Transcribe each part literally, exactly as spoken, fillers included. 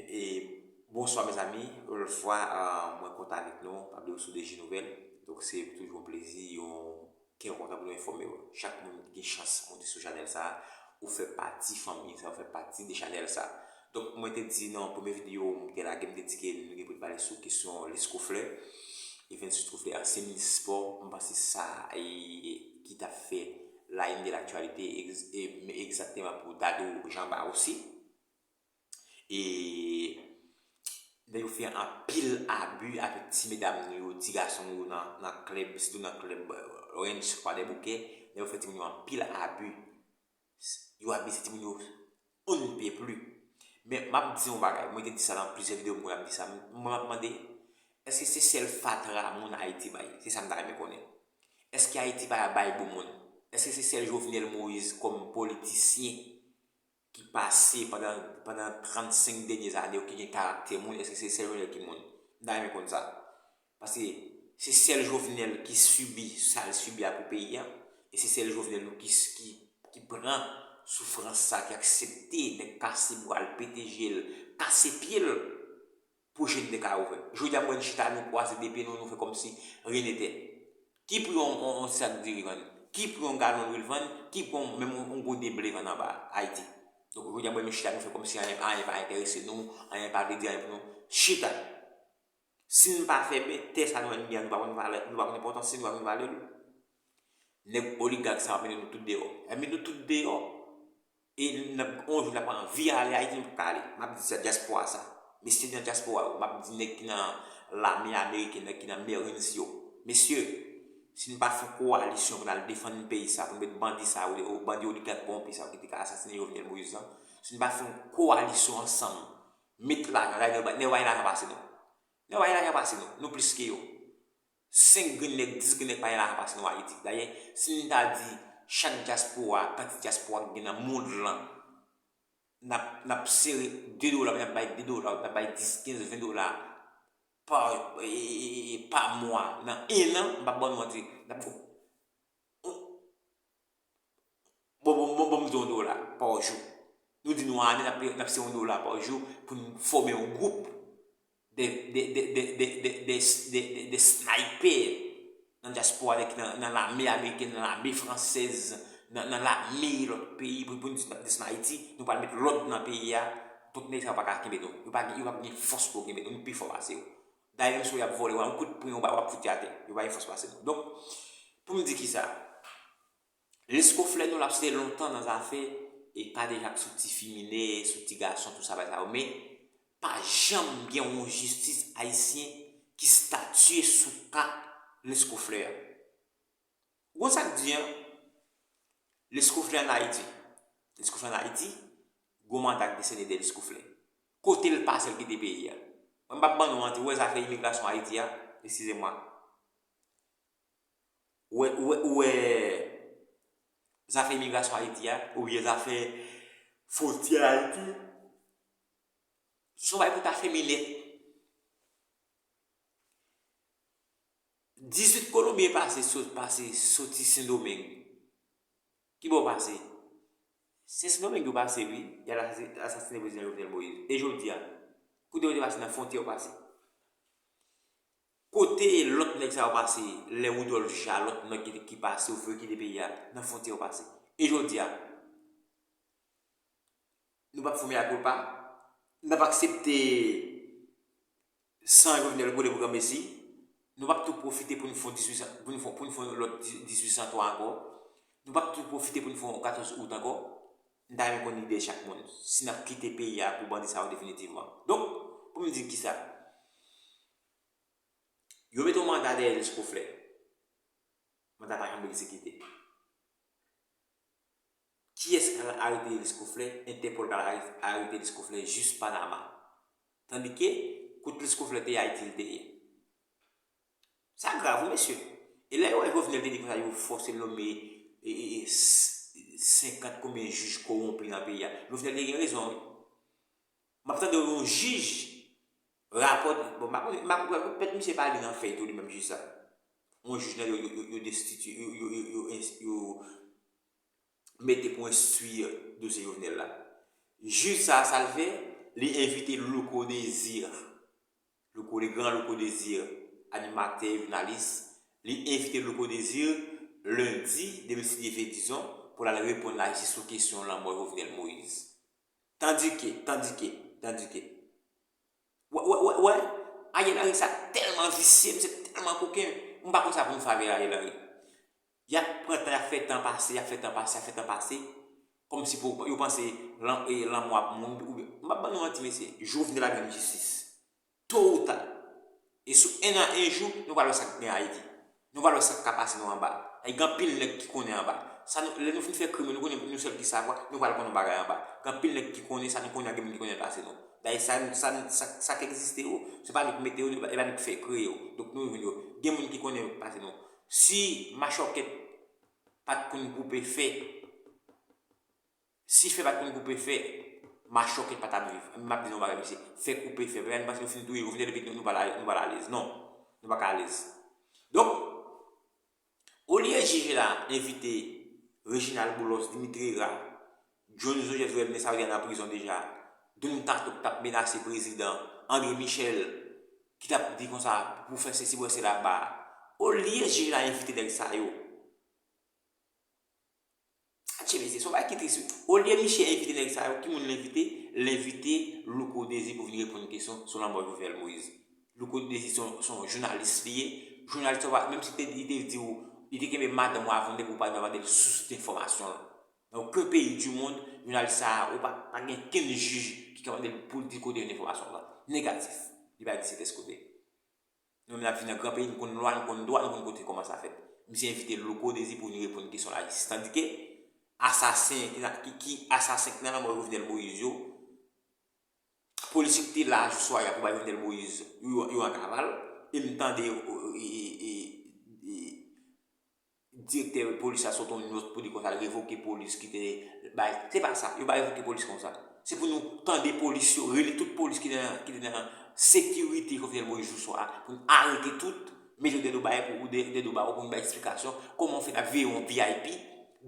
E bonswa mezanmi, yon lòt fwa, euh, mwen kontan avèk nou, pa bliye w sou D J Nouvèl. Donk se toujou yon plezi, yon kè kontan pou nou enfòme w. Chak moun gen chans monte sou chanèl sa, ou fè pati fanmi sa, ou fè pati de chanèl sa. Donk mwen te di nan premye videyo m te lage, m te di ke nou gen pou n pale sou kesyon Lescouflair. E Evens Lescouflair, ansyen minis spò, m panse sa e, ki t ap fè la une de l'actualité, ex- e- men egzakteman pou Dadou Jean Bart osi. E nèg yo fè anpil abi avèk ti medam nou yo, ti gason nou yo nan, nan klèb, sitou nan klèb, euh, Ranch Kwadèboukè. Nèg yo fè timoun yo anpil abi. Yo abize timoun yo, on ne peut plus. Men m ap di yon bagay, mwen te di sa nan plizyè videyo, mwen ap di sa, mwen m ap mande, èske se sèl fatra moun Ayiti bay? Se sa m ta renmen konnen. Èske Ayiti pa bay bon moun? Èske se sèl Jovenel Moïse kòm politisyen ki pase pandan, pandan trannsenk dènye zane yo ki gen karaktè moun, èske se sèl Jovenel ki moun? M ta renmen konn sa. Paske se sèl Jovenel ki sibi sa l sibi a pou peyi a, e se sèl Jovenel nou ki, ki, ki pran soufrans sa, ki aksepte nèg kase bra l, pete je l, kase pye l, pou je n te ka ouvè. Jodi a mwen chita, nou kwase de pye nou, nou fè kòmsi rien n'était. Ki pri yon, yon, yon sak diri vann? Ki pri yon galon lwil vann? Ki pri yon, menm yon, yon gode ble vann anba Ayiti? Donk jodi a mwen chita, nou fè kòmsi anyen, anyen pa enterese nou, anyen pa vle di anyen pou nou. Chita. Si n pa fè byen, tè sa nou menm gen an, nou pa konn valè, nou pa konn enpòtans li, nou pa konn valè li. Nèg oligak sa ap mennen nou tout deyò. Y ap met nou tout deyò. E n ap, yon jou n ap anvi ale Ayiti, nou p ap ka ale. M ap di sa dyaspora sa. Mesye nan dyaspora yo, m ap di nèg ki nan lame ameriken, nèg ki nan Marines yo. Mesye, si n pa fè yon kowalisyon pou n al defann peyi sa, pou n met bandi sa yo, bandi oligak kowonpi sa yo ki te ka asasinen Jovenel Moïse lan, si n pa fè yon kowalisyon ansanm, met lajan, nèg yo pa gen lajan pase nou. Nèg yo pa gen lajan pase nou, nou plis ke yo. Senk grenn nèg, dis grenn nèg pa gen lajan pase nou Ayiti. Dayè, si n ta di chak dyaspora, kantite dyaspora ki gen nan mond lan, n ap, n ap sere de dola, n ap bay de dola, n ap bay dis, kenz, ven dola pa, e, e, e, e, pa mwa nan en an, m p ap ban nou manti, n ap fè Bon, bon, bon, bon, m di yon dola pa jou. Nou di nou ane, n ap, n ap se yon dola pa jou pou n fòme yon gwoup de, de, de sniper nan dyaspora, nèg ki nan, nan lame amerikèn, nan lame fransèz, nan, nan lame lòt peyi, pou, pou n di n ap desann Ayiti, nou pral met lòd nan peyi a, tout nèg sa yo pa ka kenbe nou. Yo pa, yo p ap gen fòs pou yo kenbe nou, nou pi fò pase yo. Dayè, menm si y ap vòlè, w a yon kout pwen, w ap, w ap fout yo atè. Yo pa gen fòs pase nou. Donk, pou m di kisa? Lescouflair nou l ap site lontan nan zafè e kadejak sou ti fi minè, sou ti gason, tout sa bagay sa yo, men pa janm gen yon jistis ayisyen ki statye sou ka Lescouflair a. Ou konn sa k di an? Lescouflair ann Ayiti. Lescouflair ann Ayiti, gwo manda k desène de Lescouflair. Kote l pase l kite peyi a? Mwen m p ap ban nou manti, ou wè zafè imigrasyon Ayiti a, eskize mwa. Ou wè, ou wè, ou wè zafè imigrasyon Ayiti a, oubyen zafè fwontyè Ayiti, se yon bagay pou ta fèmen nèt. Dizuit Kolonbyen pase, sot, pase, soti Sendomeng. Ki bò pase? Se Sendomeng yo pase, wi. Y al asasinen prezidan Jovenel Moïse. E jodi a, kote yo te pase? Nan fwontyè yo pase. Kote lòt nèg sa yo pase, lè Woudòlf Ja, lòt nèg ki, ki pase, yo fè yo kite peyi a, nan fwontyè yo pase. E jodi a, nou p ap fè mea culpa, n ap aksepte san Jovenel kole pou granmesi, nou p ap tou pwofite pou n fè dizuit san, pou n fè, pou n fè yon lòt dizuit san twa ankò, nou p ap tou pwofite pou n fè yon katòz out ankò, m ta renmen konn lide chak moun, si n ap kite peyi a pou bandi sa yo definitivman. Donk, pou m di kisa? Yo mete yon manda dèyè Lescouflair. Manda pa janm egzekite. Kiyès k al arete Lescouflair? Entèpòl k al arete Lescouflair jis Panama. Tandike, kote Lescouflair te ye, Ayiti l te ye. Sa grav, wi, mesye. E lè yo wè Jovenel te di konsa, yo fòse l nonmen, e, e, e, s-, senkant konbyen jij kowonpi nan peyi a. Jovenel te gen rezon, wi. M ap tande yon jij rapòte, bon, m pa konnen, m pa konnen, petèt misye pa li nan fèy tou, li menm jij sa. Yon jij nan yo, yo, yo, yo destitye, yo, yo, yo, yo, yo mete pou enstwi dosye Jovenel la. Jij sa, sa l fè, Li envite Louko Désir, Louko, le gran Louko Désir, animatè, jounalis, li envite Louko Désir lendi, demen si Dye vle, dizon, pou l al reponn lajistis sou kesyon lanmò Jovenel Moïse. Tandike, tandike, tandike. Wè, wè, wè, wè, Ariel Henry sa tèlman visye, misye tèlman koken, m pa konn sa pou m fè avèk Ariel Henry. Y ap pran tan, y ap fè tan pase, y ap fè tan pase, y ap fè tan pase, kòmsi pou yo panse lan, e, lanmò ap mouri, oubyen, m p ap ban nou manti, mesye, Jovenel ap jwenn jistis. To ou ta. E sou en an, en jou, nou pral wè sa k gen Ayiti. Nou pral wè sa k ka pase nou anba. E gen anpil nèg ki konnen anba. Sa nou, lè nou fin fè krim yo, nou konnen nou sèl ki savwa, nou pral konnen yon bagay anba. Gen anpil nèg ki konnen sa, nou konnen gen moun ki konnen pase nou. Dayè, sa, sa, sa, sa k egziste yo, se pa nou k mete yo, e pa nou k fè kreye yo. Donk, nou jwenn yo. Gen moun ki konnen pase nou. Si machòkèt pa t konn koupe fè, si fè pa t konn koupe fè, machòkèt pa t ap viv. M ap di nou yon bagay, mesye. Fè koupe fè. Bagay nou panse nou fin touye Jovenel epi nou, nou pral, nou pral alèz. Non. Nou pa ka alèz. Donk, olye jij la envite Reginald Boulos, Dimitri Hérard, Johnny Joseph Joël, men sa yo deja nan prizon deja. Don Kato k t ap menase prezidan, André Michel, ki t ap di konsa pou fè sesi pou fè sela ba. Olye jij la envite nèg sa yo. Atche mesye, se yon bagay ki tris wi. Olye misye envite nèg sa yo, ki moun l envite? L envite Louko Désir pou vin reponn kesyon sou lanmò Jovenel Moïse. Louko Désir se yon, se yon jounalis li ye. Jounalis sa, menm si te, li te di w, li te kenbe madanm ou avè yon nèg, ou pa dwe mande l sous de enfòmasyon l. Nan okenn peyi di mond, jounalis sa a, ou pa, pa gen kenn jij ki ka mande l pou l di kote jwenn enfòmasyon sa. Negatif. Li pa di se tès kote. Nou menm n ap viv nan gran peyi, nou konn lwa, nou konn dwa, nou konn kote kòman sa fèt. Misye envite Louko Désir pou vin reponn kesyon lajistis. Tandike, asasen ki nan, ki, ki asasen ki nan lanmò Jovenel Moïse yo, polis yo ki te la jou swa a pou bay Jovenel Moïse, yo, yo an kaval, e m tande, e, e, e, e, direktè polis la sot yon nòt pou di konsa l revoke polis ki te bay. Se pa sa, yo pa revoke polis konsa. Se pou nou tande polis yo, rele tout polis ki te nan, ki te nan sekirite Jovenel Moïse jou swa a, pou n arete tout, mete yo dèyè do baryè pou, dèyè do bawo pou n bay eksplikasyon kòman w fè n ap veye yon V I P,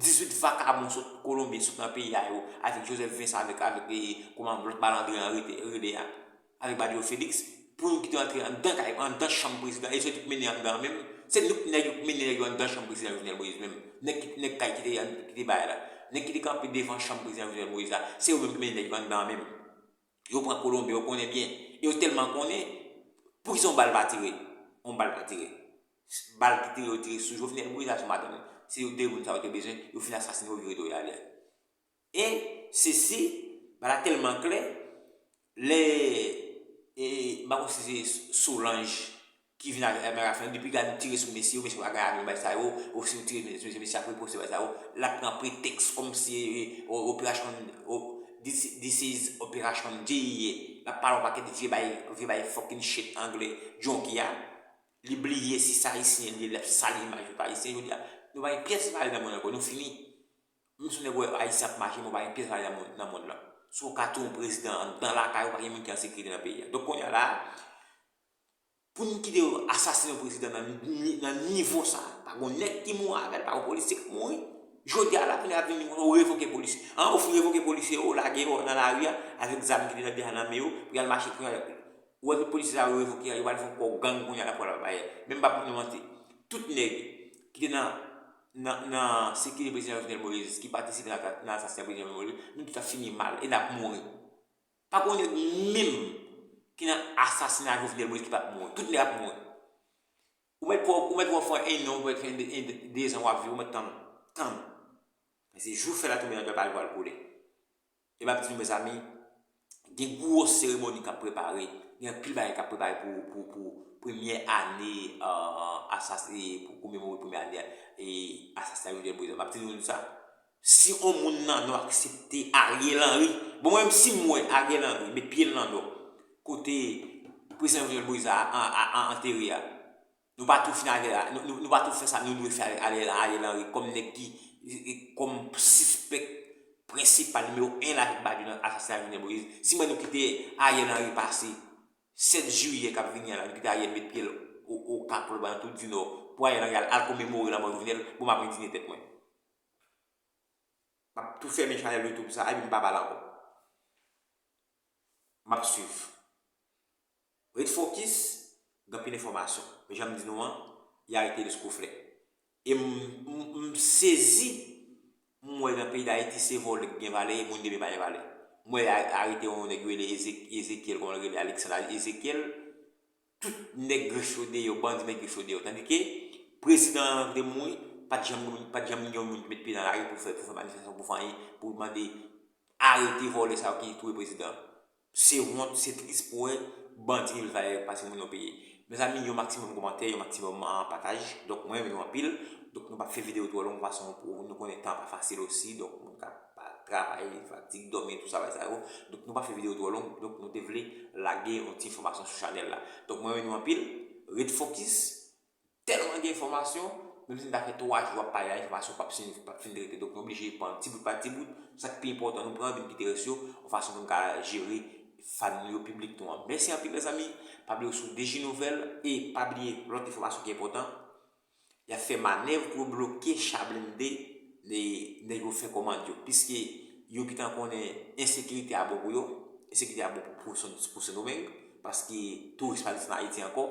dizuit vakabon sot Kolonbi, sot nan peyi a yo, avèk Joseph Vincent, avèk, avèk, e, kòman lòt malandren an rete, rele a, avèk Badio Félix, pou nou kite antre anndan kay, anndan chanm prezidan, e se nou k mennen anndan an menm, se nou k nèg yo k mennen nèg yo anndan chanm prezidan Jovenel Moïse menm. Nèg ki, nèg kay ki te, ki te bay la. Nèg ki te kanpe devan chanm prezidan Jovenel Moïse la, se yo menm ki mennen nèg yo anndan an menm. Yo pran Kolonbyen, yo konnen byen. E yo tèlman konnen, poukisa yon bal pa tire? Yon bal pa tire. Bal ki tire, yo tire sou Jovenel Moïse ak sou madanm li. Se yo de moun sa yo te bezwen, yo fin asasinen yo vire do yo ale. E sesi, bagay la tèlman klè, lè, e, m pa konn si se Solange ki vin avèk, avèk afè, depi gade nou tire sou mesye yo, mesye yo pa gen avi bay sa yo, ou si nou tire sou mesye, mesye ap reposte bay sa yo, l ap pran pretèks kòmsi, e, o-, operasyon, o-, this, this is operasyon J I A, l ap pale yon pakèt vye bay, vye bay fucking shit anglè, junkie a, li bliye si se Ayisyen li ye, l ap sal imaj pèp Ayisyen, jodi a, nou pa gen pyès valè nan mond ankò, nou fini. Menm si yon nèg wè Ayisyen ap mache, men w pa gen pyès valè nan mond, nan mond lan. Si w ka touye yon prezidan anndan lakay ou, pa gen moun ki an sekirite nan peyi a. Donk, kounye a la a, pou n kite yo asasinen yon prezidan nan ni-, nan nivo sa a, pa gen yon nèg ki mouri avè l, pa gen yon polisye k mouri. Jodi a la, kounye a ap vin di konsa, ou revoke polisye. An, ou fin revoke polisye yo, ou lage yo nan lari a, avèk zam ki te deja nan men yo, pou y al mache kounye a. Ou wè tout polisye sa yo revoke a, yo pral fè yon kò gang kounye a la pou al bay. Men m p ap ban nou manti. Tout nèg ki te nan, nan, nan sekirite prezidan Jovenel Moïse, ki patisipe nan, nan asasina prezidan Jovenel Moïse, nou tout ap fini mal e n ap mouri. Pa gen yon nèg menm ki nan asasina Jovenel Moïse ki p ap mouri. Tout nèg ap mouri. Ou mèt pran, ou mèt pran fè en an, ou mèt fè de, de, dezan w ap viv, ou mèt tann, tann. Men se jou fè la tonbe nan djòl pa al kole. E m ap di nou, mezanmi, gen gwo seremoni k ap prepare, gen anpil bagay k ap prepare pou, pou, pou premyè ane, e, asas-, e, pou komemore premyè ane, e, asasina Jovenel Moïse. M ap di nou sa, si yon moun nan nou aksepte Ariel Henry, bon, mwen menm, si m wè Ariel Henry met pye l nan dò kote prezidan Jovenel Moïse a, a, a, a antere a, nou pa tou fin avè, nou, nou, nou pa tou fè sa nou dwe fè avèk Ariel, Ariel Henry kòm nèg ki, kòm sispèk prensipal nimewo en la avèk Badio nan asasina Jovenel Moïse. Si mwen nou kite Ariel Henry pase sèt jiyè k ap vini an la, nou kite Ariel met pye l o, o Kapòl, ba nan tout Dinò, pou Ariel Henry al, al komemore lanmò Jovenel, bon, m ap endine tèt mwen. M ap tou fèmen chanèl YouTube sa a, epi m pa pale ankò. m ap swiv. Ret fokis, gen anpil enfòmasyon. Men jan m di nou an, y arete Leskouflè. E m, m, m sezi, m wè nan peyi Dayiti se vòlè ki gen valè, moun debyen pa gen valè. M wè a- arete yon nèg yo rele Eze- Ezekyèl, kòman l rele, Alexandre Ezekyèl. Tout nèg grif yo deyò, bandi met grif yo deyò. Tandike prezidan an te mouri, pa t janm, pa t janm gen yon moun ki met pye nan lari pou fè, pou fè manifestasyon, pou fè anyen, pou mande arete vòlè sa yo ki touye prezidan. Se wont, se tris pou wè bandi gen plis valè pase moun yo peye. Mezanmi, yon maksimòm kòmantè, yon maksimòm ah, pataj. Donk, mwen renmen nou anpil. Donk, nou p ap fè videyo twò long, fason pou nou konnen tan pa fasil osi. Donk, moun ka pa travay, fatig, dòmi, tout sa, bagay sa yo. Donk, nou p ap fè videyo twò long. Donk, nou te vle lage yon ti enfòmasyon sou chanèl la. Donk, mwen renmen nou anpil. Ret fokis. Tèlman gen enfòmasyon, menm si n ta fè twa jou ap pale la, enfòmasyon p ap fin, p ap fin trete. Donk, nou oblije pran ti bout pa ti bout. Sa k pi enpòtan, nou pran, vin kite rès yo, yon fason pou n ka jere fan nou yo, piblik nou an. Mèsi anpil, mezanmi. Pa bliye sou D J Nouvèl e pa bliye lòt enfòmasyon ki enpòtan. Y ap fè manèv pou yo bloke cha blende nèg yo fè kòmand yo. Piske yo gentan konnen ensekirite a bon pou yo, ensekirite a bon pou, pou, Sen- pou Sendomeng, paske touris pa desann Ayiti ankò,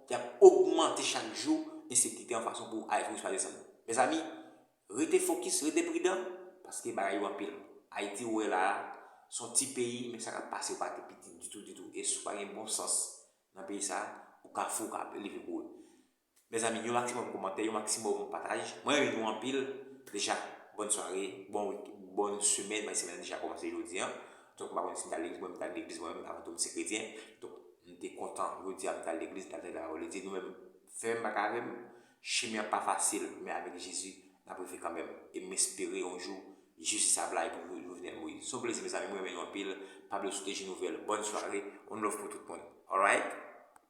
y ap ogmante chak jou ensekirite an fason pou ay touris pa desann. Mezanmi, rete fokis, rete pridan, paske bagay yo anpil. Ayiti ou wè la a, se yon ti peyi, men sa k ap pase yo pa te piti ditou, ditou. E si w pa gen bon sans nan peyi sa a, ou ka fou, ou ka leve kouri. Mezanmi, yon maksimòm kòmantè, yon maksimòm pataj. Mwen renmen nou anpil. Deja, bòn sware, bon wik, bòn semèn, men semèn nan deja kòmanse jodi an. Donk, m pa konn si m t al legliz, mwen m t al legliz mwen menm, avan tou m se kretyen. Donk, m te kontan jodi a m t al legliz, m t al tande lapawòl de Dye. Nou menm, fè menm bak avè m, chemen an pa fasil, men avèk Jezi, n ap rive kanmenm. E m espere yon jou, jistis ap la e pou Jovenel Moïse. Se yon plezi, mezanmi, mwen renmen nou anpil. Pa bliye sou T J Nouvèl. Bòn sware, one love pou tout moun. Alright?